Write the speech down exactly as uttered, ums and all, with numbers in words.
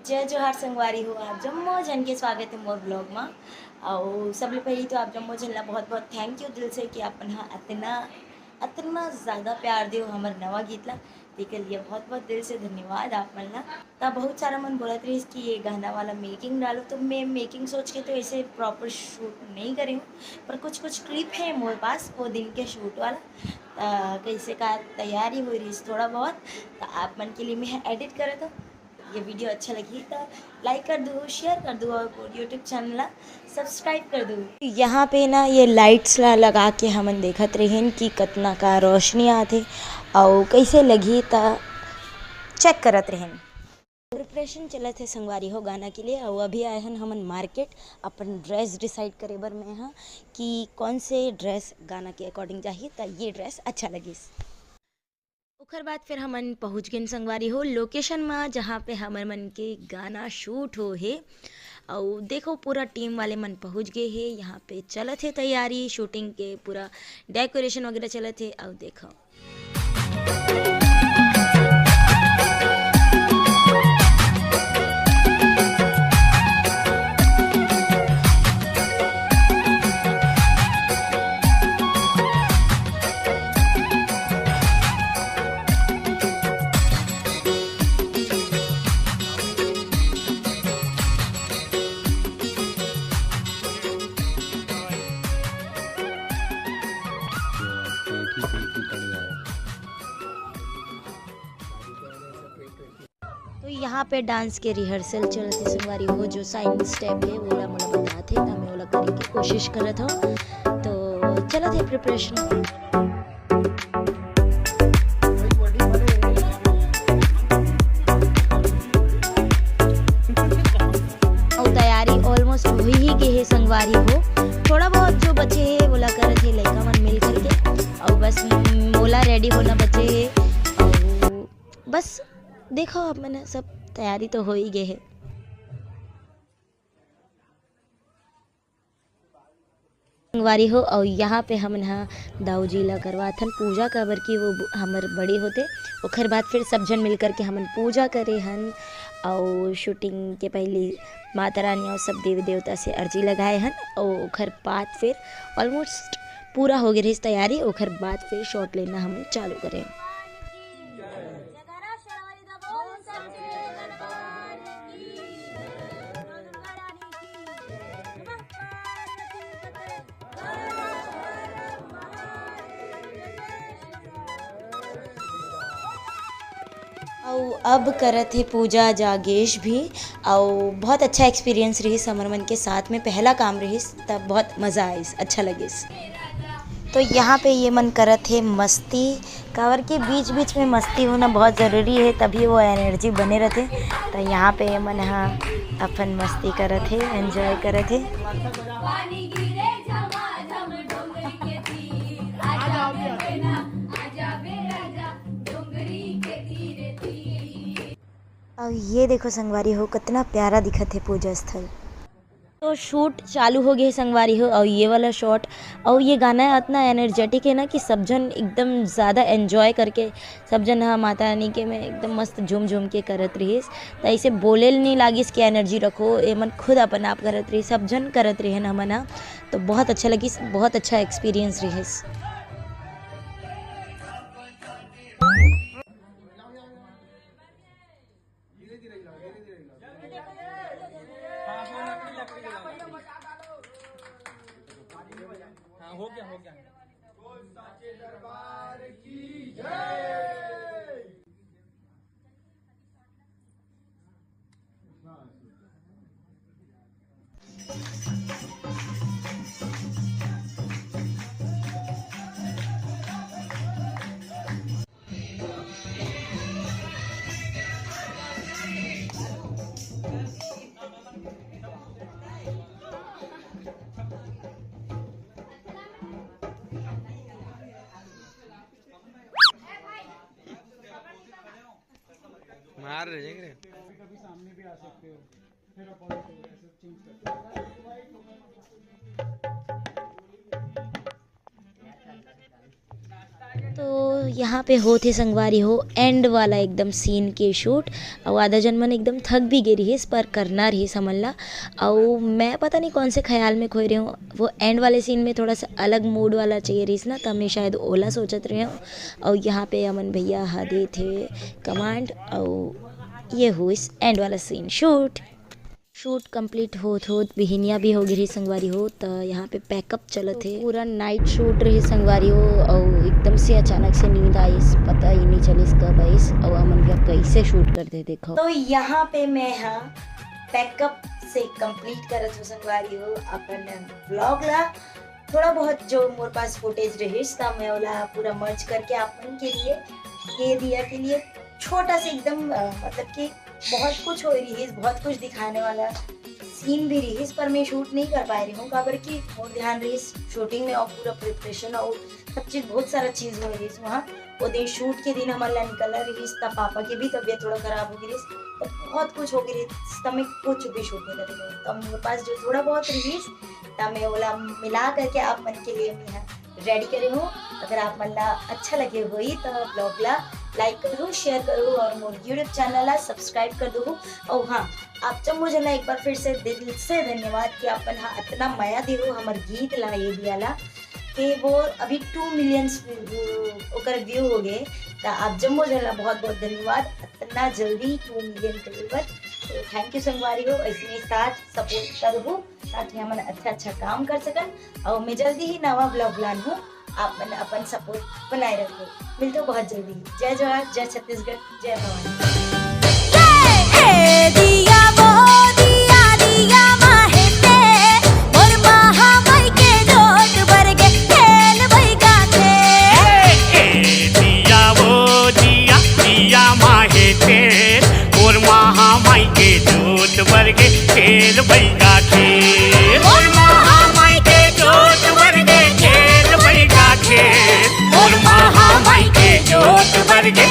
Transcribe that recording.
जय जोहार संगवारी हो, आप जम्मो झन के स्वागत हे मोर vlog मा। अउ सबले पहिली तो आप जम्मो झन ला बहुत बहुत thank you दिल से कि आप मन ह अतना, अतना ज़्यादा प्यार देव हमर नवा गीत ला, तेकर लिए बहुत बहुत दिल से धन्यवाद आप मन ला। त बहुत सारा मन बोलत रहिस कि ये गाना वाला making डालो, तो मैं making सोच के तो ऐसे proper shoot नहीं करी हूँ, पर कुछ कुछ clip है मोर पास वो दिन के shoot वाला। त कैसे का तैयारी हुई रहिस थोड़ा बहुत, त आप मन के लिए मैं edit करत हूँ। ये video अच्छा लगही त like कर दू, share कर दू और YouTube channel ला subscribe कर दू। यहाँ पे ना ये lights ला लगा के हमन देखत रहेन कि कतना का रोशनी आथे अउ कैसे लगही त check करत रहेन। Preparation चलत हे संगवारी हो गाना के लिए। अउ अभी आए हन हमन market अपन dress decide करे बर मैं ह कि कौन से dress गाना के according जाही त ये dress अच्छा लगिस। ओखर बाद फिर हमन पहुँच गेन संगवारी हो location मा, जहाँ पे हमर मन के गाना shoot हो हे। अउ देखो पूरा team वाले मन पहुँच गए हे। यहाँ पे चलत हे तैयारी shooting के, पूरा decoration वगैरह चलत हे। अउ देखो तो यहाँ पे dance के rehearsal चलत हे संगवारी हो, जो sign step हे वोला मोला बतात हे, त मैं ओला करे के कोशिश करत हूँ। तो चलत हे preparation। अउ तैयारी almost हो ही गे हे संगवारी हो, थोड़ा बहुत जो बचे हे वोला करत हे लइका मन मिल करके। अउ बस मोला ready होना बचे हे। अउ बस देखो, आप मन सब तैयारी तो हो ही गे हे। संगवारी हो, अउ यहाँ पे हमन ह दाऊ जी ला करवाथन पूजा, काबर कि वो ब-, हमर बड़े होते। ओखर बाद फिर सब झन मिल करके हमन पूजा करे हन, अउ shooting के पहले माता रानी अउ सब देवी देवता से अर्जी लगाए हन, अउ ओखर बाद फिर almost पूरा हो गे रहिस तैयारी। ओखर बाद फिर shot लेना हमन चालू करे। अउ अब करत हे पूजा जागेश भी। अउ बहुत अच्छा experience रहिस हमर मन के साथ में, पहला काम रहिस, तब बहुत मज़ा आइस, अच्छा लगिस। तो यहाँ पे ये मन करत हे मस्ती, काबर के बीच-बीच में मस्ती होना बहुत ज़रूरी हे, तभी वो energy बने रथे। तो यहाँ पे ये मन ह अपन मस्ती करत हे, enjoy करत हे। अउ ये देखो संगवारी हो, कितना प्यारा दिखत हे पूजा स्थल। तो shoot चालू हो गे हे संगवारी हो, अउ ये वाला shot, अउ ये गाना अतना energetic हे ना कि सब झन एकदम ज़्यादा enjoy करके, सब झन ह माता रानी के में एकदम मस्त झूम झूम के करत रहिस। त ऐसे बोले ल नहीं लागिस कि energy रखो, ये मन खुद अपन आप करत रहिस, सब झन करत रहे हमन ह। तो बहुत अच्छा लगिस, बहुत अच्छा experience रहिस। मार रहे हैं। कभी कभी सामने भी आ सकते हो, फिर अपोजिट हो, ऐसे चेंज करते हो। तो यहाँ पे होत हे संगवारी हो एंड वाला एकदम सीन के शूट। अउ आधा जन मन एकदम थक भी गे रिहिस, पर करना रिहिस हमन ला। अउ मैं पता नहीं कौन से ख्याल में खोए रहे हूँ, वो एंड वाले सीन में थोड़ा सा अलग मूड वाला चाहिए रिहिस ना, त मैं शायद ओला सोचत रहे हूँ। अउ यहाँ पे अमन भैया ह देथे कमांड, अउ ये होइस एंड वाला सीन शूट। शूट कंप्लीट होत होत बिहिनिया भी हो गे रही संगवारी हो, त यहाँ पे पैकअप चलत हे। पूरा नाइट शूट रही संगवारी हो, अउ एकदम से अचानक से नींद आइस, पता ही नहीं चलिस कब आइस, अउ अमन भैया कैसे शूट कर दे देखो। तो यहाँ पे मैं हा पैकअप से कंप्लीट करत हूँ संगवारी हो अपन व्लॉग ला। थोड़ा बहुत जो मोर पास फुटेज रहिस, त मैं ओला पूरा मर्ज करके आप मन के लिए, ये दिया के लिए छोटा से एकदम, अ, मतलब कि बहुत कुछ हो रही है, बहुत कुछ दिखाने वाला सीन भी रहिस, पर मैं शूट नहीं कर पाए रही हूँ, काबर कि मोर ध्यान रहिस शूटिंग में और पूरा प्रिपरेशन और सब चीज, बहुत सारा चीज हो रहिस वहाँ। वो दिन शूट के दिन हमन ला निकलना रहिस, तब पापा की भी तबीयत थोड़ा खराब हो गई रहिस, तो बहुत कुछ हो गई रहिस, तब मैं कुछ भी शूट नहीं कर रही हूँ। तब मेरे पास जो थोड़ा बहुत रहिस, तब मैं ओला मिला करके आप मन के लिए मैं रेडी करे हूँ। अगर आप मन ला अच्छा लगे होई तो ब्लॉग ला लाइक करू, शेयर करू और मोर यूट्यूब चैनल ला सब्सक्राइब कर दू। और हाँ, आप जम्मो जन ला एक बार फिर से दिल से धन्यवाद कि आप मन हा इतना मया दे हो हमर गीत ला, ये दिया ला, कि वो अभी टू मिलियन ओकर व्यू हो गए। तो आप जम्मो जन ला बहुत बहुत धन्यवाद, इतना जल्दी टू मिलियन के ऊपर। तो थैंक यू संगवारी हो, ऐसे ही साथ सपोर्ट करहू ताकि हमन अच्छा अच्छा काम कर सकन। और मैं जल्दी ही नवा ब्लॉग लान हूँ, आप मन अपन सपोर्ट बनाए रखो। मिलते बहुत जल्दी। जय जोहार, जय छत्तीसगढ़, जय भवानी। ए दिया वो दिया, दिया माहे ते, मोर महामाई के जोत बर गे, खेल बइगा थे। ए दिया वो दिया, दिया माहे ते, मोर महामाई के जोत बर गे, खेल बइगा थे। मोर महामाई के जोत बर गे, खेल बइगा थे। मोर महामाई के जोत बर गे,